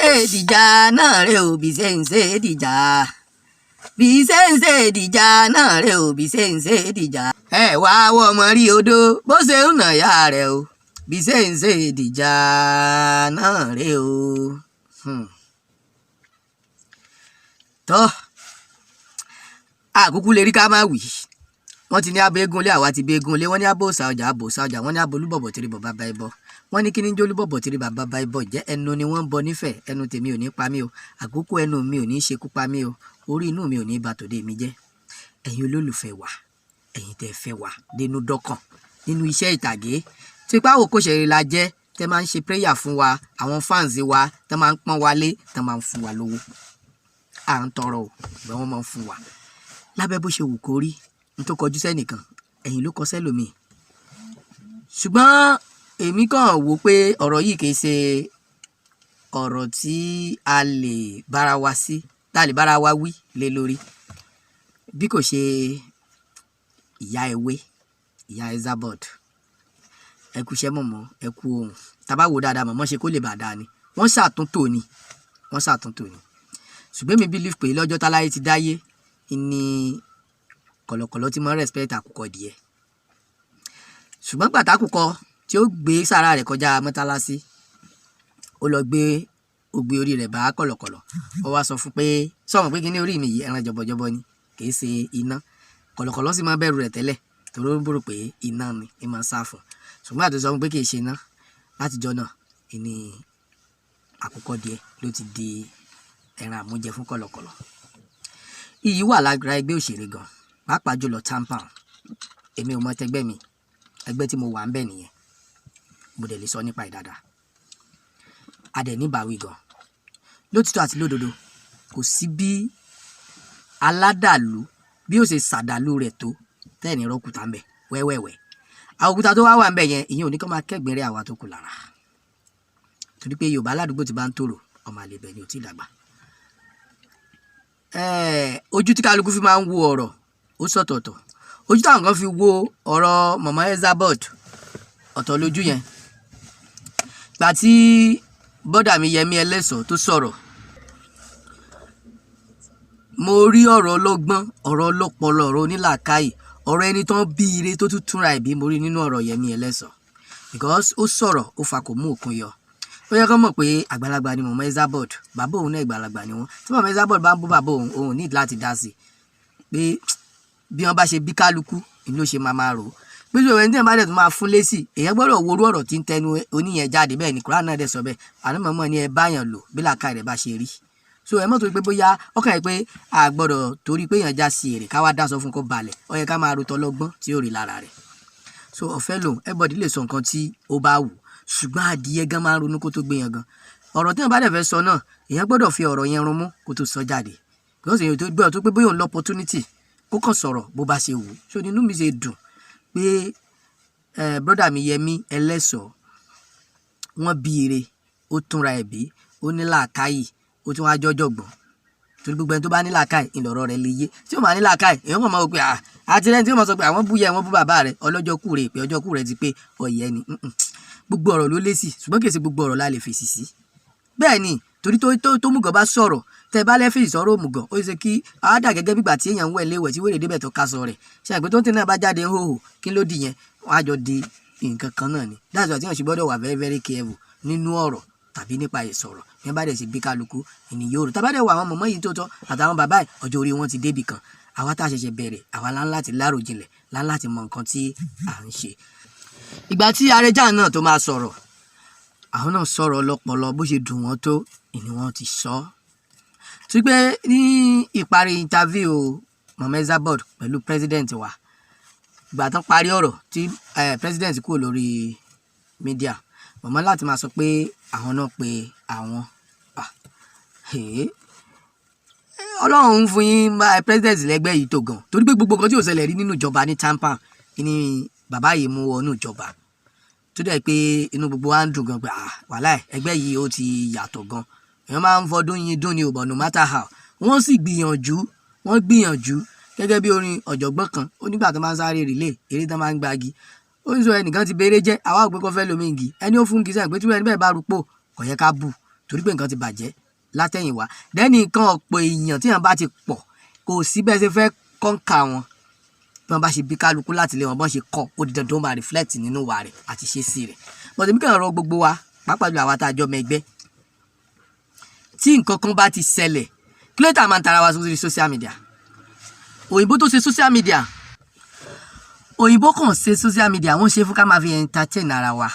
Dìjà náà rè o, bí ṣe ń ṣe dìjà, bí ṣe ń ṣe dìjà náà rè o, bí ṣe ń ṣe dìjà. Ẹ wá wọ ọmọ rí odó bó ṣe ń nà ya rẹ o, bí ṣe ń ṣe dìjà náà rè o. Tọ́ àkúkú lè rí ká má wí. Wọ́n ti ní abo eégún lé, àwa ti bí eégún lé. Wọ́n ní abo òòsà ọjà, abo òòsà ọjà. Wọ́n ní abo olúbọ̀bọ̀ tìrì bọ̀ bàbá ẹbọ. Wọ́n ní kíní jólúbọ̀bọ̀ tìrì bàbá bá ẹbọ jẹ́. Ẹnu ni wọ́n ń bọ nífẹ̀ẹ́. Ẹnu tèmi ò ní pa mí o, àkókò ẹnu mi ò ní ṣekú pa mí o, orí inú mi ò ní bà tòde mi jẹ́. Ẹ̀yin olólùfẹ́ wa, ẹ̀yin tẹ́ fẹ́ wa dénú dọ́kàn nínú iṣẹ́ ìtàgé tí ipá àwòkọ́ṣe la jẹ́, tẹ́ máa ń ṣe prayer fún wa, àwọn fans wa tẹ́ máa ń pọ́n wa lé, tẹ́ máa ń fún wa lówó, à ń tọrọ o, ìgbà wọn máa ń fún wa lábẹ́ bó ṣe wù kó rí. N tó kọjú sẹ́nìkan, ẹ̀yìn ló kọ sẹ́lòmíì. Ṣùgbọ́n èmi kàn wò pé ọ̀rọ̀ yìí kìí ṣe ọ̀rọ̀ tí a lè bára wa sí, tá a lè bára wa wí lé lórí, bí kò ṣe ìyá ewé, ìyá Esabod. Ẹ kú iṣẹ́ mọ̀mọ́, ẹ kú ohùn. Tá bá wò dáadáa, mọ̀mọ́ ṣe kó lè bà dáa ni, wọ́n ṣàtúntò ni, wọ́n ṣàtúntò ni. Ṣùgbọ́n èmi believe pé lọ́jọ́ táláyé ti dáyé ní kọ̀lọ̀kọ̀lọ̀ tí mo respect àkùkọ díẹ̀. Ṣùgbọ́n pàtàkùkọ tí ó gbé sára rẹ̀ kọjá mọ́tálásí, ó lọ gbé, ó gbé orí rẹ̀ bá kọ̀lọ̀kọ̀lọ̀. Ó wá sọ fún pé, sọ̀mọ̀ pé kíní orí mi yìí, ẹran jọ̀bọ̀jọ̀bọ̀ ni, kì í ṣe iná. Kọ̀lọ̀kọ̀lọ̀ sì máa bẹ̀rù rẹ̀ tẹ́lẹ̀, torí ó ń bòrò pé iná ni ẹ máa sá fún. Ṣùgbọ́n àti sọ fún pé kì í ṣe iná, látijọ́ náà ní àkùkọ díẹ̀ ló ti di ẹran àmújẹ fún kọ̀lọ̀kọ̀lọ̀. Iyì wà lára ẹgbẹ́ òṣèré gan, pàápàá jùlọ TAMPAN. Èmi ò mọ tẹgbẹ́ mi, ẹgbẹ́ tí mo wà ń bẹ̀ nìyẹn, mo dẹ̀ lè sọ nípa ẹ̀ dáadáa. A dẹ̀ níbàáwí gan lótìtọ́ àti lódodo. Kò sí bí aládàlú bí ó ṣe ṣàdàlú rẹ̀ tó tẹ́ẹ̀ ní rọ́kùtà ń bẹ̀ wẹ́wẹ́wẹ́. Àwọn òkúta tó wá wà ń bẹ̀ yẹn, ìyẹn ò ní kó máa kẹ́gbìn rẹ̀ àwa tó kù lára, torí pé Yorùbá ládùúgbò ti bá ń tòrò, ọmọ àlè ibẹ̀ ni ò tí ì dàgbà. Ojú tí kálukú fi máa ń wo ọ̀rọ̀ ó sọ̀tọ̀ọ̀tọ̀. Ojú táwọn kan fi wo ọ̀rọ̀ mọ̀mọ́ Esabod, ọ̀tọ̀ lójú yẹn. Gbà tí bọ́dà mi Yẹmí Ẹlẹ́sọ̀ tó sọ̀rọ̀, mo rí ọ̀rọ̀ ọlọ́gbọ́n, ọ̀rọ̀ ọlọ́pọlọ, ọ̀rọ̀ onílàákàyè, ọ̀rọ̀ ẹni tán bí ire tó tún túnra ẹ̀bí, mo rí nínú ọ̀rọ̀ Yẹmí Ẹlẹ́sọ̀, because ó sọ̀rọ̀, ó fa kò mú òkun yọ. Ó yẹ kó mọ̀ pé àgbàlagbà ni mọ̀mọ́ Esabod, bàbá òun náà àgbàlagbà ni wọ́n. Tí mọ̀mọ́ Esabod bá ń bú bàbá òun, òun ní láti dá sí pé bí wọ́n bá ṣe bí kálukú ni ló ṣe máa máa rò ó, pé sọ ẹni tí wọ́n bá dẹ̀ tún máa fún lésì, èèyàn gbọ́dọ̀ wo orú ọ̀rọ̀ tí ń tẹnu oníyẹn jáde. Bẹ́ẹ̀ ni Quran náà dẹ̀ sọ bẹ́ẹ̀. Àná mọ̀mọ́ ni ẹ báyàn lò bí làákàyè rẹ̀ bá ṣe rí. So ẹ mọ̀ torí pé bóyá ọkàn yẹn pé a gbọ́dọ̀ torí pé èèyàn já sí èrè ká wá dá sọ fún kó balẹ̀. Ó yẹ ká máa ro tọlọ́gbọ́n tí ó rí lára rẹ̀. So ọ̀fẹ́ lòun, everybody lè sọ nǹkan tí ó bá wù, ṣùgbọ́n adìyẹ gan máa ń ronú kó tó gbé yẹn gan. Ọ̀rọ̀ tí wọ́n bá dẹ̀ fẹ́ sọ náà, èèyàn gbọ́dọ̀ fi ọ̀rọ̀ yẹn run mú kó tó sọ jáde, because èèyàn tó gbọ́dọ̀ tó pé bóyá òun lọ opportunity kó kàn sọ̀rọ̀ bó bá ṣe wù ú. So nínú mi ṣe dùn pé brother mi Yẹmí Ẹlẹ́sọ̀, wọ́n bí ire, ó túnra ẹ̀ bí, ó ní làákàyè, ó tún wá jọ́jọ̀gbọ́n, torí gbogbo ẹni tó bá ní làákàyè ìlọ̀rọ̀ rẹ̀ lè yé. Tí ó máa ní làákàyè, èèyàn kàn máa wò pé àti lẹ́ni tí ó máa sọ pé àwọn bú yẹ, wọ́n bú bàbá rẹ̀, ọlọ́jọ́ kú rẹ̀ pé ọjọ́ kú rẹ̀ ti pé ọ̀yẹ́ ni. Gbogbo ọ̀rọ̀ ló lésì, ṣùgbọ́n kì í ṣe gbogbo ọ̀rọ̀ la lè fèsì sí. Bẹ́ẹ̀ ni, torí tó mùgọ̀ bá sọ̀rọ̀, tẹ́ bá lẹ́ fèsì sọ̀rọ̀ òmùgọ̀, ó ṣe kí á dà gẹ́gẹ́ bí ìgbà tí èèyàn ń wẹ̀ léwẹ̀ tí wèrè débẹ̀ tó ká sọ rẹ̀ ṣe àgbẹ̀ tó ń tẹ̀ náà bá jáde ń hòhò, kí ló dì yẹn? Wọ́n á jọ di nǹkan kan náà ni. That's why tí wọ́n ṣe gbọ́dọ̀ wà very very careful nínú ọ̀rọ̀ tàbí nípa ìsọ̀rọ̀. Bí wọ́n bá dẹ̀ ṣe bí kálukú ènìyàn rò, tàbá dẹ̀ wọ àwọn mọ̀mọ́ yìí tó tọ́ àtàwọn bàbá ẹ̀, ọjọ́ orí wọn ti débì kan. Àwa tá a ṣẹ̀ṣẹ̀ bẹ̀rẹ̀, àwa lá ń láti láròjinlẹ̀, lá ń láti mọ nǹkan tí à ń ṣe. Ìgbà tí Arẹjà náà tó máa sọ̀rọ̀, àwọn náà sọ̀rọ̀ ọlọ́pọlọ. Bó ṣe dùn wọ́n tó ìní wọ́n ti sọ ọ́ tí pé ní ìparí interview mama Esabod pẹ̀lú president wa, ìgbà tán parí ọ̀rọ̀ tí president kúrò lórí media, màmá láti máa sọ pé àwọn náà pé àwọn. Ah, Ọlọ́run ń fún yín president lẹ́gbẹ́ yìí tó gan, torí pé gbogbo nǹkan tí ò ṣẹlẹ̀ rí nínú ìjọba ní TAMPAN ní bàbá yìí mú wọnú ìjọba, tó dẹ̀ pé inú gbogbo wa ń dùn gan pé, ah, wàhálà ẹgbẹ́ yìí ó ti yàtọ̀ gan. Èèyàn máa ń fọdún yín dún ni ò, but no matter how, wọ́n sì gbìyànjú, wọ́n gbìyànjú. Gẹ́gẹ́ bí orin ọ̀jọ̀gbọ́n kan ó nígbà tó máa ń sáré relay eré tó máa ń gbági, ó ń sọ ẹnìkan ti béèrè jẹ́ àwa ò pé kó fẹ́ lómi igi ẹni ó fún igi sẹ́yìn pé tí wọ́n ẹni bẹ́ẹ̀ bá rúpò, kò yẹ ká bù. Torí pé nǹkan ti bàjẹ́ látẹ̀yìnwá. Then nǹkan ọ̀pọ̀ èèyàn tí èèyàn bá ti pọ̀, kò sí bẹ́ẹ̀ ṣe fẹ́ kọ́ńkà wọn. Bí wọ́n bá ṣe bí kálukú láti ilé wọn, bọ́n ṣe kọ́, ó di dandan ó máa reflect nínú ìwà rẹ̀ àti ìṣesí rẹ̀. But èmi kàn rọ gbogbo wa, pàápàá jùlọ àwa tá a jọ ọmọ ẹgbẹ́, tí nǹkan kan bá ti ṣẹlẹ̀, kí ló dé tá a máa ń tara wa sórí social media? Òyìnbó tó ṣe social media, òyìnbó kàn ṣe social media, wọ́n ṣe fún ká máa fi entertain ara wa,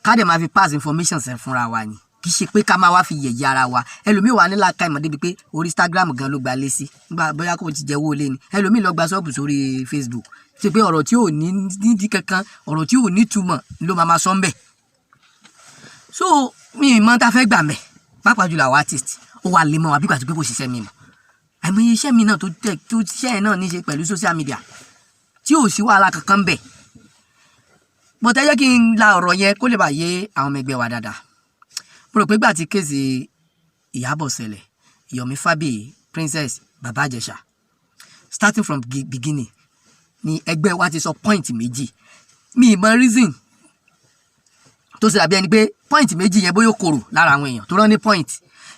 ká dẹ̀ máa fi pass information sẹ̀ fúnra wa ni. Kì í ṣe pé ká máa wá fi yẹ̀yẹ́ ara wa. Ẹlòmíì wà nílà ká ìmọ̀ débi pé orí Instagram gan ló gba lé sí nígbà bóyá kò ti jẹ́ owó lé ni. Ẹlòmíì lọ gba ṣọ́ọ̀bù sórí Facebook, ṣe pé ọ̀rọ̀ tí ò ní nídìí kankan, ọ̀rọ̀ tí ò ní túmọ̀ ló máa máa sọ ń bẹ̀. So mi ì mọ̀ tá a fẹ́ gbà mẹ́, pàápàá jùlọ àwọn artist, ó wà lè mọ́ wa bí gbà tó pé kò ṣiṣẹ́ mi mọ́. Àìmọye iṣẹ́ mi náà tó tẹ̀ tó iṣẹ́ yẹn náà ní í ṣe pẹ̀lú social media tí ò sí wàhálà kankan bẹ̀. But ẹ jẹ́ kí n la ọ̀rọ̀ yẹn kó lè bá yé àwọn ọmọ ẹgbẹ́ wa dáadáa. Mo rò pé gbà tí case Ìyábọ̀ ṣẹlẹ̀, Yomi Fabiyi, Princess, Baba Ìjẹ̀ṣà, starting from beginning ni ẹgbẹ́ wa ti sọ point méjì. Mi ì mọ reason tó ṣe dàbí ẹni pé point méjì yẹn bóyá ó korò lára àwọn èèyàn tó rán ní point,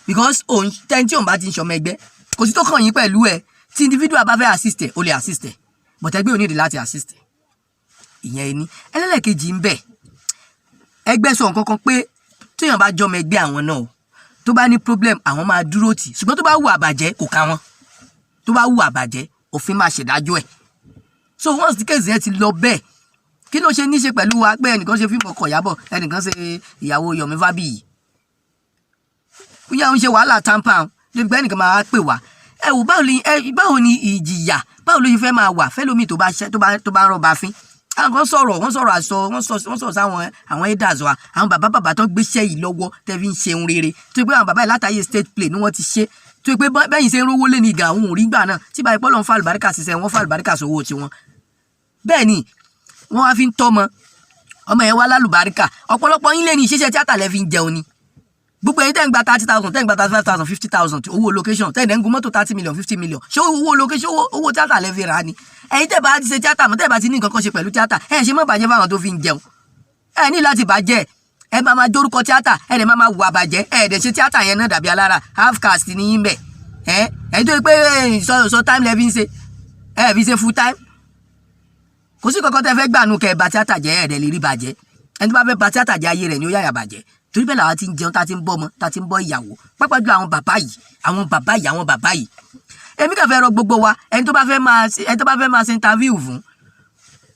because òun tẹ́ni tí òun bá ti ń ṣọmọ ẹgbẹ́, kò sí tó kàn yín pẹ̀lú ẹ. Tí individual bá fẹ́ assist ẹ, ó lè assist ẹ, but ẹgbẹ́ ò ní ìdí láti assist ẹ. Ìyẹn ẹni ẹlẹ́lẹ́kejì ń bẹ. Ẹgbẹ́ sọ nǹkan kan pé téèyàn bá jọmọ ẹgbẹ́ àwọn náà o, tó bá ní problem, àwọn máa dúró tì, ṣùgbọ́n tó bá wù àbàjẹ́, kò ká wọn. Tó bá wù àbàjẹ́, òfin máa ṣèdájọ́ ẹ̀. So once the case yẹn ti lọ bẹ́ẹ̀, kí ló ṣe ní ṣe pẹ̀lú wa pé ẹnìkan ṣe fíìmù ọkọ Ìyábọ̀, ẹnìkan ṣe ìyàwó Yomi Fabiyi? Bóyá ń ṣe wàhálà tampan débi pé ẹnìkan máa pè wá. Ẹ wò, báwo ni ẹ, báwo ni ìjìyà, báwo ló ṣe fẹ́ máa wà fẹ́lómi tó bá ṣe tó bá ń rọba fín? Àwọn kan sọ̀rọ̀, wọ́n sọ̀rọ̀ àṣọ, wọ́n sọ̀rọ̀ sáwọn àwọn elders wa, àwọn bàbá bàbá tó gbéṣẹ́ yìí lọ́wọ́, tẹ́ fi ń ṣeun rere, tó pé àwọn bàbá yìí látàyè stage play ni wọ́n ti ṣe, tó pé bẹ́yìn ṣe ń rówó lé ní ìgà àwọn òrí gbà náà tí báyìí pọ́lọ́ ń fa àlùbáríkà ṣiṣẹ́ wọ́n, fa àlùbáríkà sówó tiwọn. Bẹ́ẹ̀ ni wọ́n wá fi ń tọ́mọ ọmọ yẹn wá lálùbáríkà. Ọ̀pọ̀lọpọ̀ yín lé ní ìṣiṣẹ́ tíátà lẹ́ fi ń jẹun ni. Gbogbo ẹ̀yin tẹ́ ń gba 30,000, tẹ́ ń gba 35,000, 50,000 owó location, tẹ́ ń gun mọ́tò 30 million, 50 million, ṣé owó location, owó tíátà lẹ́ fi rà á ni? Ẹ̀yin tẹ́ bá ti ṣe tíátà mọ́, tẹ́ bá ti ní nǹkan kan ṣe pẹ̀lú tíátà, ẹ̀ ṣe mọ́ bàjẹ́ fáwọn tó fi ń jẹun. Ẹ ní láti bàjẹ́, ẹ máa máa dórúkọ tíátà, ẹ dẹ̀ máa máa wà bàjẹ́. Ẹ dẹ̀ ṣe tíátà yẹn náà dàbí alára, half cast ní yín bẹ̀. Ẹ ẹ̀yin tó yẹ pé sọ sọ time lẹ́ fi ń ṣe, ẹ fi ṣe full time, kò sí kankan tẹ́ fẹ́ gbà nù kẹ́ ẹ bà tíátà jẹ́. Ẹ dẹ̀ lè rí bàjẹ́. Ẹni tó bá fẹ́ bà tíátà jẹ́, ayé rẹ̀ ni ó yàyà bàjẹ́. Torí bẹ́ẹ̀ làwa ti ń jẹun, tá a ti ń bọ́ ọmọ, tá a ti ń bọ́ ìyàwó, pápá jùlọ àwọn bàbá yìí, àwọn bàbá yìí, àwọn bàbá yìí. Èmi kàn fẹ́ rọ gbogbo wa, ẹni tó bá fẹ́ máa ṣe interview fún,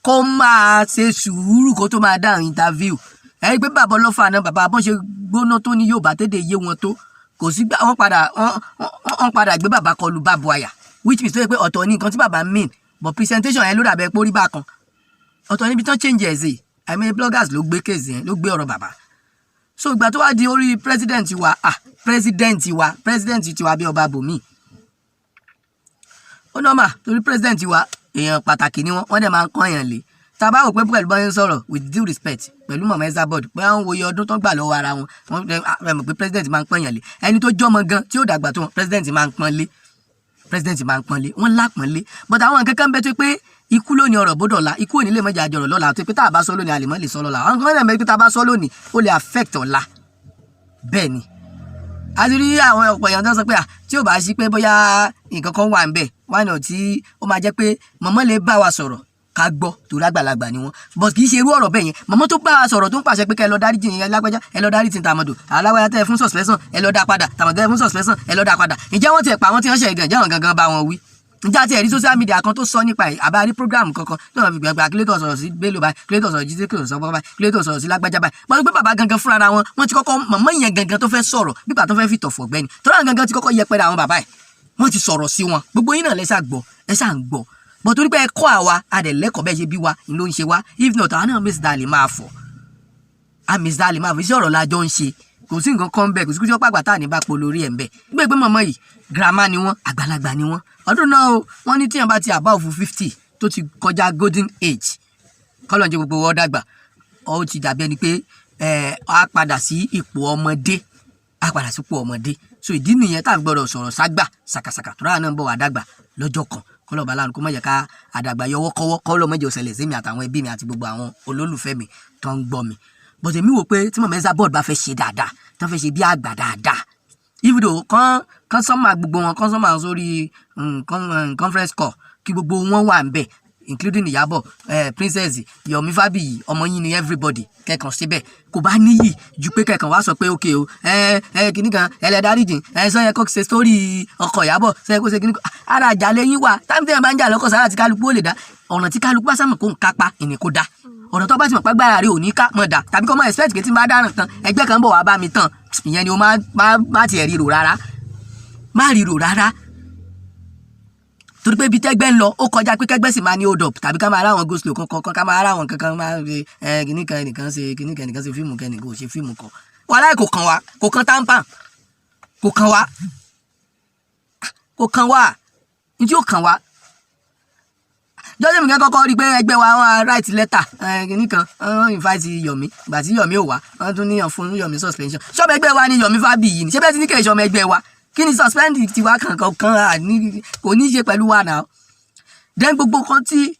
kó máa ṣe sùúrù kó tó máa dáhùn interview. Ẹ rí i pé bàbá ọlọ́fà náà, bàbá bọ́n ṣe gbóná tó ní Yorùbá tètè yé wọn tó, kò sí wọ́n padà gbé bàbá kọlu bàbá àyà, which means tó yẹ pé ọ̀tọ̀ ní nǹkan tí bàbá mean, but presentation yẹn ló dàbẹ̀ pé ó rí bákan. Ọ̀tọ̀ níbi tán change ẹ̀ sí. Àìmọye bloggers ló gbé case yẹn, ló gbé ọ̀rọ̀ bàbá. So ìgbà tó wá di orí president wa, ah, president wa, president tiwa bí ọba bòmí, ó normal, torí president wa èèyàn pàtàkì ni wọ́n, wọ́n dẹ̀ máa ń kọ́ èèyàn lé. Tá a bá wò pé pẹ̀lú bọ́yá ń sọ̀rọ̀, with due respect, pẹ̀lú mọ̀mọ́ Esabod, bóyá wọ́n wo iye ọdún tó ń gbà lọ́wọ́ ara wọn, wọ́n mọ̀ pé president máa ń pọ́n èèyàn lé. Ẹni tó jọ́mọ gan tí ó dàgbà tó wọn, president máa ń pọ́n lé, president máa ń pọ́n lé, wọ́n lápọ́n lé. But àwọn nǹkan kan bẹ tó pé ikú lónìí, ọ̀rọ̀ bódò ọ̀la, ikú ò ní lè mọ̀jà àjọrọ̀ lọ́la, tó pé tá a bá sọ lónìí, a lè mọ̀ lè sọ lọ́la. Àwọn kan náà mọ̀ pé tá a bá sọ lónìí, ó lè affect ọ̀la. Bẹ́ẹ̀ ni a ti rí àwọn ọ̀pọ̀ èèyàn tó ń sọ pé à tí ò bá sí pé bóyá nǹkan kan wà ń bẹ̀, why not tí ó máa jẹ́ pé mọ̀mọ́ lè bá wa sọ̀rọ̀ ká gbọ́, torí àgbàlagbà ni wọ́n. But kì í ṣe irú ọ̀rọ̀ bẹ́ẹ̀ yẹn. Mọ̀mọ́ tó bá wa sọ̀rọ̀, tó ń pàṣẹ pé kẹ́ ẹ lọ dáríjì yẹn lágbájá, ẹ lọ dáríjì tàmọ̀dò alágbájá, tẹ́ ẹ fún suspension, ẹ lọ dá padà, tàmọ̀dò tẹ́ ẹ fún suspension, ẹ lọ dá padà. Ǹjẹ́ wọ́n ti ẹ̀ pa àwọn tí wọ́n ṣe gan? Ǹjẹ́ àwọn gangan bá wọn wí? Ǹjẹ́ àti ẹ̀rí social media kan tó sọ nípa ẹ̀, àbá rí program kankan tó wọn fi gbàgbà kílétọ̀ sọ̀rọ̀ sí Bello báyìí, kílétọ̀ sọ̀rọ̀ jíjẹ́, kílétọ̀ sọ̀rọ̀ báyìí, kílétọ̀ sọ̀rọ̀ sí lágbájá báyìí? Wọ́n pé bàbá gangan fúnra wọn, wọ́n ti kọ́kọ́ mọ̀mọ́ yẹn gangan tó fẹ́ sọ̀rọ̀ bígbà tó fẹ́ fi tọ̀fọ̀ gbẹ́ni tó náà gangan ti kọ́kọ́ yẹpẹrẹ àwọn bàbá ẹ̀, wọ́n ti sọ̀rọ̀ sí wọn. Gbogbo yín náà lẹ́sà gbọ́, ẹ ṣáà ń gbọ́ bọ́, torí pé ẹ kọ́ àwa, a dẹ̀ lẹ́kọ̀ọ́ bẹ́ẹ̀ ṣe bí wa ló ń ṣe wá. If not, àwọn náà miss dalẹ̀ máa fọ̀, a miss dalẹ̀ máa fọ̀. Iṣẹ́ ọ̀rọ̀ la jọ ń ṣe, kò sí nǹkan kan bẹ́ẹ̀, kò sí kúṣọ́ pàgbà tá à ní bá polo orí ẹ̀ ń bẹ̀. Gbé pé mọ̀mọ́ yìí, grandma ni wọ́n, àgbàlagbà ni wọ́n. Ọdún náà o, wọ́n ní tíyẹn bá ti above 50, tó ti kọjá golden age, kọ́lọ̀ ń jẹ́ gbogbo wọn dàgbà, ó ti dàbí ẹni pé ẹ̀ á padà sí ipò ọmọdé, á padà sí ipò ọmọdé. So ìdí nìyẹn tá a gbọ́dọ̀ sọ̀rọ̀ ságbà sàkàsàkà, tó ráà náà ń bọ̀ wá dàgbà lọ́jọ́ kan. Kọ́lọ̀ bá lánàá kó má jẹ́ ká àdàgbà yọwọ́ kọ́wọ́, kọ́lọ̀ má jẹ́ ó ṣẹlẹ̀ sí mi àtàwọn ẹbí mi àti gbogbo àwọn olólùfẹ́ mi tó ń gbọ́ mi. But èmi wò pé tí mọ̀mọ́ Esabod bá fẹ́ ṣe dáadáa, tó fẹ́ ṣe bí àgbà dáadáa. Even though kán summon gbogbo wọn, kán summon sórí conference call, kí gbogbo wọn wà ń bẹ̀, including Ìyábọ̀, Princess, Yomi Fabiyi, ọmọ yín ni everybody, kẹkàn síbẹ̀ kò bá níyì ju pé kẹkàn wá sọ pé ok o, ẹ ẹ kìnnì kan, ẹ lẹ dáríjì, ẹ sọ yẹ kó ṣe story ọkọ Ìyábọ̀, sọ yẹ kó ṣe kìnnì kan. Ara àjà lẹ́yìn wà táwọn tí wọn bá ń jà lọ́kọ̀ sára tí kálukú ó lè dá ọ̀nà tí kálukú bá sàmọ̀ kó ń kápá ìní kó dá ọ̀nà. Tó bá ti mọ̀ pé agbára rẹ̀ ò ní ká mọ̀ dá, tàbí kó mọ̀ expect pé tí n bá dáràn tán, ẹgbẹ́ kan bọ̀ wá bá mi tán, ìyẹn ni o má má má tiẹ̀ ríro rárá, má ríro rárá, torí pé ibi tẹ́gbẹ́ ń lọ, ó kọjá pé kẹ́gbẹ́ sì máa ní hold up, tàbí ká máa ráwọn go slow kankan, ká máa ráwọn kankan máa ṣe ẹ kìíní kan, ẹnìkan ṣe kìíní kan, ẹnìkan ṣe fíìmù kan, ẹnìkan ò ṣe fíìmù kan. Wàhálà kò kàn wá, kò kàn TAMPAN, kò kàn wá, kò kàn wá. Ní tí ó kàn wá jọ́sẹ̀ mi kẹ́ kọ́kọ́ rí i pé ẹgbẹ́ wa, wọ́n write letter, kìíní kan, wọ́n invite Yomi. Ìgbà tí Yomi ò wá, wọ́n tún níyàn fún Yomi suspension. Ṣọ́mọ ẹgbẹ́ wa ni Yomi Fabiyi ni? Ṣé bẹ́ẹ̀ ti ní kẹ́ ìṣọ́mọ ẹgbẹ́ wa? Kí ni suspend tiwa kankan kan kò ní í ṣe pẹ̀lú wa náà? Then gbogbo kan tí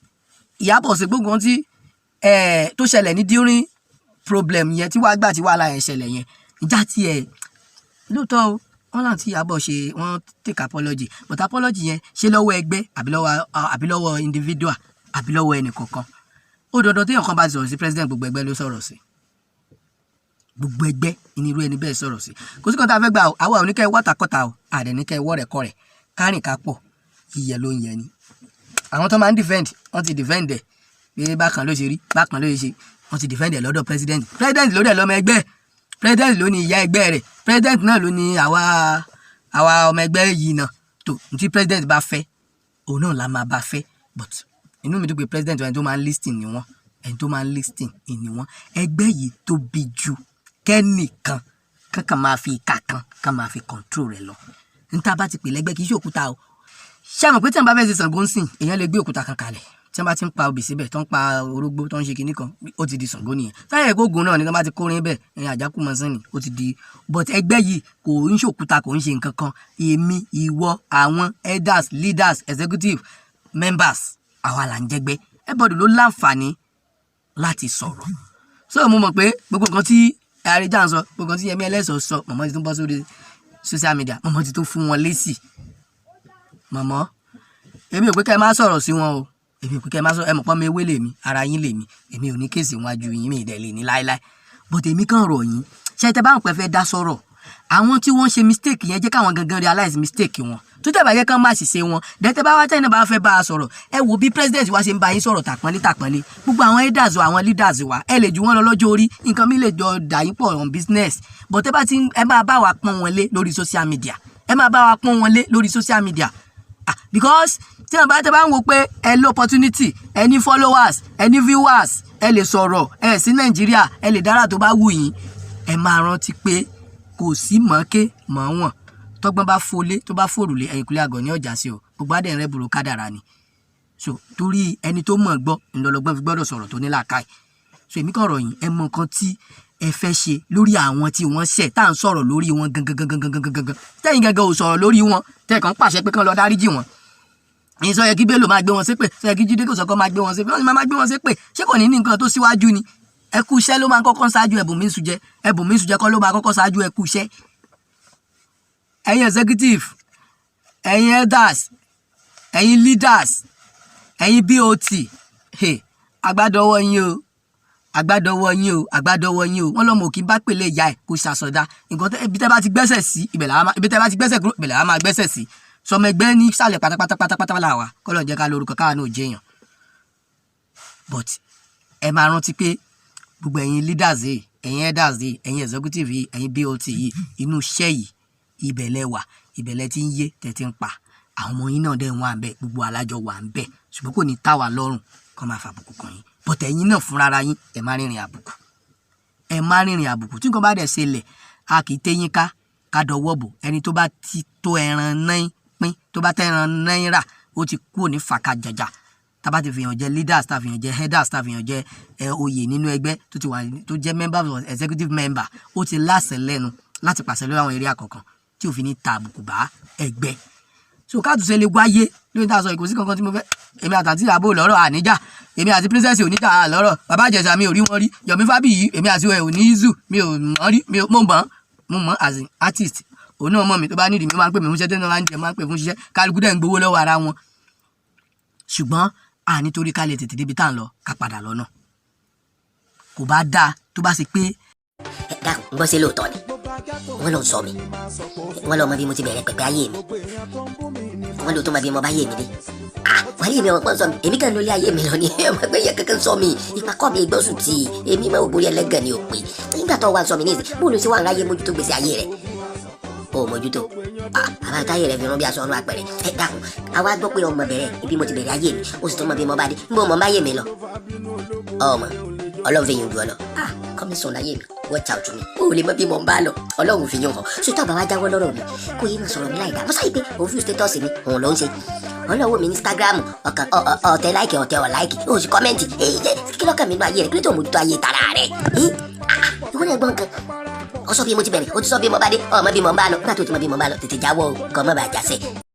Ìyábọ̀ ṣe, gbogbo kan tí tó ṣẹlẹ̀ ní during problem yẹn, tí wàá gbà tí wàhálà yẹn ṣẹlẹ̀ yẹn, ìjà tiẹ̀ lóòótọ́ o, wọ́n láti Ìyábọ̀ ṣe, wọ́n take apology, but apology yẹn, ṣé lọ́wọ́ ẹgbẹ́ àbí lọ́wọ́ individual àbí lọ́wọ́ ẹnì kọ̀ọ̀kan? Ó dandan, téèyàn kan bá ti sọ̀rọ̀ sí president, gbogbo ẹgbẹ́ ló sọ̀rọ̀ sí, gbogbo ẹgbẹ́ ní irú ẹni bẹ́ẹ̀ sọ̀rọ̀ sí. Kò sí kan tá a fẹ́ gbà o. Àwa ò ní kẹ́ ẹ wọ́tàkọ́tà o, àdẹ̀ ní kẹ́ ẹ wọ́rẹ̀kọ́rẹ̀, kárìn ká pọ̀, yíyẹ ló ń yẹ ni. Àwọn tó máa ń defend, wọ́n ti defend ẹ̀ pé bákan ló ṣe rí, bákan ló ṣe ṣe. Wọ́n ti defend ẹ̀ lọ́dọ̀ president. President ló dẹ̀ lọ́mọ ẹgbẹ́, president ló ní ìyá ẹgbẹ́ rẹ̀, president náà ló ní àwa ọmọ ẹgbẹ́ yìí náà. Tó ní tí president bá fẹ́, òun náà la máa bá fẹ́. But inú mi dùn pé president, ẹni tó máa ń listen ni wọ́n, ẹni tó máa ń listen ni wọ́n. Ẹgbẹ́ yìí tóbi ju kẹ́nìkan kankan máa fi ìka kan kan máa fi control rẹ̀ lọ. Níta bá ti pè lẹ́gbẹ́, kì í ṣe òkúta o. Ṣé àmọ̀ pé tí wọ́n bá fẹ́ ṣe Ṣàngó ń sìn, èèyàn lè gbé òkúta kan kalẹ̀, tí wọ́n bá ti ń pa obì síbẹ̀, tó ń pa orógbó, tó ń ṣe kinní kan, ó ti di Ṣàngó nìyẹn. Táyà ẹ̀kọ́ ògùn náà ni tí wọ́n bá ti kórin bẹ́ẹ̀, ẹ̀yìn àjákù mọ́ sìn ni ó ti di. But ẹgbẹ́ yìí kò ń ṣòkúta, kò ń ṣe nǹkan kan. Èmi, ìwọ, àwọn elders, leaders, executive members, àwa là ń jẹ́gbẹ́. Everybody ló láǹfààní láti sọ̀rọ̀. So mo mọ̀ pé gbogbo nǹkan tí Àríjà ń sọ, gbogbo nǹkan tí Yẹmí Ẹlẹ́sọ̀ sọ, mọ̀mọ́ ti tún bọ́ sórí social media, mọ̀mọ́ ti tún fún wọn lésì. Mọ̀mọ́, èmi ò pé kẹ́ ẹ má sọ̀rọ̀ sí wọn o. Èmi ò pé kẹ́ ẹ má sọ̀rọ̀. Ẹ mọ̀ pọ́n mi, ewé lèmi, ara yín lèmi. Èmi ò ní case wájú yín, mi ìdẹ̀ lè ní láéláé. But èmi kàn rọ̀ yín, ṣé tẹ bá ń pẹ́ fẹ́ dá sọ̀rọ̀ àwọn tí wọ́n ṣe mistake yẹn, jẹ́ káwọn gangan realize mistake wọn, tó tẹ̀ bá yẹ kán má ṣiṣẹ́ wọn. Dẹ́tẹ́ bá wá tẹ́yìn náà bá fẹ́ bá a sọ̀rọ̀, ẹ wo bí president wa ṣe ń bá yín sọ̀rọ̀ tàpọ́nlé tàpọ́nlé. Gbogbo àwọn elders wa, àwọn leaders wa, ẹ lè jù wọ́n lọ lọ́jọ́ orí, nǹkan mi lè jọ dà yín pọ̀ on business, but ẹ bá ti ẹ máa bá wa pọ́n wọn lé lórí social media, ẹ máa bá wa pọ́n wọn lé lórí social media. Ah, because tí wọn bá tẹ bá ń wo pé ẹ ní opportunity, ẹ ní followers, ẹ ní viewers, ẹ lè sọ̀rọ̀ ẹ sí Nàìjíríà, ẹ lè dára tó bá wù yín, ẹ máa rántí pé kò sí mọ̀ọ́ké mọ̀ọ́wọ̀n. Tọ́gbọ́n bá fọlé, tó bá fòrùlé, ẹ̀yìnkùlé àgọ́ ní ọjà sí o. Gbogbo adé rẹ̀ burú kádàrá ni. So torí ẹni tó mọ̀ gbọ́ ńlọlọgbọ́n fi gbọ́dọ̀ sọ̀rọ̀ tó ní làákàyè. So èmi kàn rọ̀ yín, ẹ mọ nǹkan tí ẹ fẹ́ ṣe lórí àwọn tí wọ́n ṣẹ̀ tá à ń sọ̀rọ̀ lórí wọn gangan gangan gangan gangan gangan, tẹ́yìn gangan ò sọ̀rọ̀ lórí wọn, tẹ́ kàn ń pàṣẹ pé kán lọ dáríjì wọn. Ní sọ yẹ kí Bello máa gbé wọn ṣépè, sọ yẹ kí Jídé Kòsọ́kọ́ máa gbé wọn ṣépè, wọ́n sì máa gbé wọn ṣépè. Ṣé kò ní ní nǹkan tó síwájú ni? Ẹ kú iṣẹ́ ló máa ń kọ́kọ́ ṣáájú ẹ̀bùn mi sùn jẹ. Ẹ̀bùn mi sùn jẹ kọ́ ló máa kọ́kọ́ ṣáájú ẹ kú iṣẹ́. Ẹ̀yin executive, ẹ̀yin elders, ẹ̀yin leaders, ẹ̀yin BOT, hey, agbádọ́wọ́ yín o, agbádọ́wọ́ yín o, agbádọ́wọ́ yín o. Wọ́n lọ́mọ òkì bá pèlè ìyá ẹ̀ kó ṣàṣọdá nǹkan. Ibi tẹ́ bá ti gbẹ́sẹ̀ sí ibẹ̀ làwa máa, ibi tẹ́ bá ti gbẹ́sẹ̀ kúrò, ibẹ̀ làwa máa gbẹ́sẹ̀ sí. Sọmọ ẹgbẹ́ ní sàlẹ̀ pátápátá pátápátá là wà. Kọ́lọ̀ jẹ́ ká lórúkọ káwa náà jẹ́yàn. But ẹ máa rántí pé gbogbo ẹ̀yin leaders yìí, ẹ̀yin elders yìí, ẹ̀yin executive yìí, ẹ̀yin BOT yìí, inú iṣẹ́ yìí, ibẹ̀ lẹ wà, ibẹ̀ lẹ ti ń yé tẹ̀ ti ń pa. Àwọn ọmọ yín náà dẹ̀ ń wà ń bẹ̀, gbogbo alájọ wà ń bẹ̀. Ṣùgbọ́n kò ní tá wa lọ́rùn kó máa fàbùkù kàn yín. But ẹ̀yin náà fúnra yín, ẹ má rìnrìn àbùkù, ẹ má rìnrìn àbùkù. Tí nǹkan bá dẹ̀ ṣẹlẹ̀, a kì í téyín ká ká dọwọ́ bò. Ẹni tó bá ti tó ẹran náà pín, tó bá tẹ ẹran náírà, ó ti kúrò ní fàkàjàjà. Tá bá ti fi hàn jẹ leaders, tá fi hàn jẹ headers, tá fi hàn jẹ ẹ oyè nínú ẹgbẹ́, tó ti wà, tó jẹ́ member of executive member, ó ti láṣẹ lẹ́nu láti pàṣẹ lórí àwọn area kọ̀ọ̀kan tí ò fi ní ta àbùkù bá ẹgbẹ́. So káàtúnṣe lè wáyé lórí tá a sọ. Ìkòsí kankan tí mo fẹ́. Èmi àtàntí àbò lọ́rọ̀ àníjà, èmi àti Princess oníjà lọ́rọ̀. Bàbá Ìjẹ̀ṣà, mi ò rí wọn rí. Yomi Fabiyi, èmi àti ẹ̀ ò ní izu, mi ò mọ̀ rí. Mi ò mo mọ̀, mo mọ̀ as in artist, Òun náà mọ̀ mí. Tó bá nídìí mi, máa ń pè mí fún iṣẹ́. Tó náà máa ń jẹ, máa ń pè fún iṣẹ́. Kálukú dẹ̀ ń gbowó lọ́wọ́ ara wọn. Ṣùgbọ́n à nítorí ká lè tètè débi tá à ń lọ, ká padà lọ́nà kò bá dáa tó bá ṣe pé. Ẹ dákun, ń gbọ́, sí lóòótọ́ ni wọ́n lọ sọ mi? Wọ́n lọ mọ bí mo ti bẹ̀rẹ̀ pẹ̀pẹ̀ ayé mi, wọ́n lọ tó mọ bí mo bá yé mi dé. Ah, wàá mi ọ̀pọ̀ sọ mi, èmi kàn lórí ayé mi lọ ni. Ọmọ ẹgbẹ́ yẹ kankan sọ mi, ìpàkọ́ mi gbọ́sùn tì èmi máa borí ẹlẹ́gàn ni ò pé. Nígbà tó wà sọ mi nísìnyí, bó ló ṣe wà ń ráyé mójútó gbèsè ayé rẹ̀? Ó mójútó àbá táyé rẹ̀ fi rún bí aṣọ ọ̀run apẹ̀rẹ̀. Ẹ dákun, àwa gbọ́ pé ọmọ bẹ̀rẹ̀ ibi mo ti bẹ̀rẹ̀ ayé mi, ó sì tún mọ bí mo bá dé, ń bọ́ mọ bá yé mi lọ. Ọmọ Ọlọ́run fi yín ju ọ lọ. Ah, kọ́mi sùn láyé mi, watch out mi, ó lè mọ bí mo ń bá lọ. Ọlọ́run fi yín hàn sotọ́ àbá wa jáwọ́ lọ́rọ̀ mi, kó yé máa sọ̀rọ̀ mi láì dá. Mo sáyé pé òun fi status mi, òun ló ń ṣe ọlọ́wọ́ mi ní Instagram, ọkàn ọ̀tẹ̀ like, ọ̀tẹ̀ ọ̀ like, ó sì comment. Èyí jẹ́ kí lọ́kàn mi nínú ayé rẹ̀? Kí ló tó mójútó ayé tara rẹ̀? Ìwọ náà gbọ́n kan, ọ sọ bí mo ti bẹ̀rẹ̀, o ti sọ bí mo bá dé, ọmọ bí mo ń bá lọ. Nígbà tó ti mọ bí mo ń bá lọ, tètè jáwọ́ o, kọ́ mọ́ bàa jásẹ̀.